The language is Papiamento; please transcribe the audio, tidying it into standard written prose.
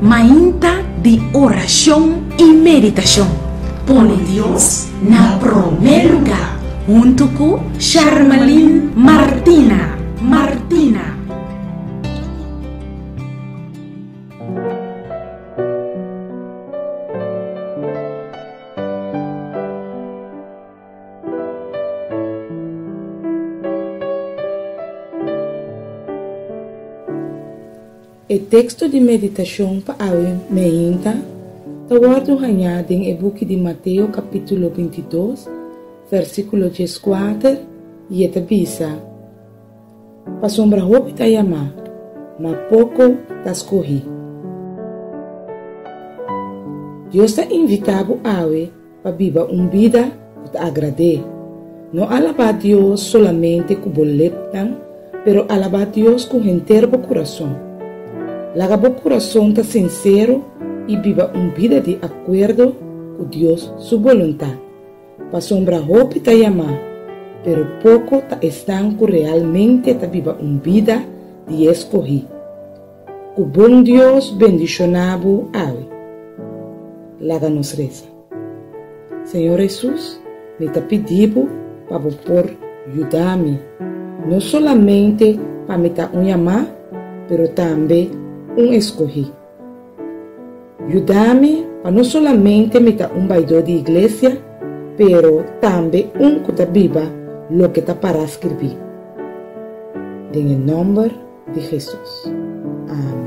Mainta di orashon i meditashon. Pone Dios na promé lugá huntu ku Sharmalyn Martina. Martina. E teksto di meditashon pa awe meinta ta wòrdu hañá den e buki di Mateo kapítulo bintidos, versíkulo dieskuater, i e ta bisa, Pasobra hopi ta yamá, ma poko ta skohí. Dios ta invitá bo awe pa biba un bida ku ta agrad'é. No alabá Dios solamente ku bo lepnan, pero alabá Dios ku henter bo kurason. Laga bo kurason ta sinsero i biba un bida di akuerdo ku Dios su boluntat. Pasobra hopi ta yamá, pero poko ta esnan ku realmente ta biba un bida di e skohí. Ku bon Dios bendishoná bo awe. Laga nos resa. Señor Hesus, mi ta pidi bo pa bo por yuda mi, no solamente pa mi ta un yamá, pero tambe un eskohí. Yuda mi pa no solamente mi ta un baidó di iglesia, pero tambe un ku ta biba loke ta pará skirbí. Den e nòmber di Hesus. Amen.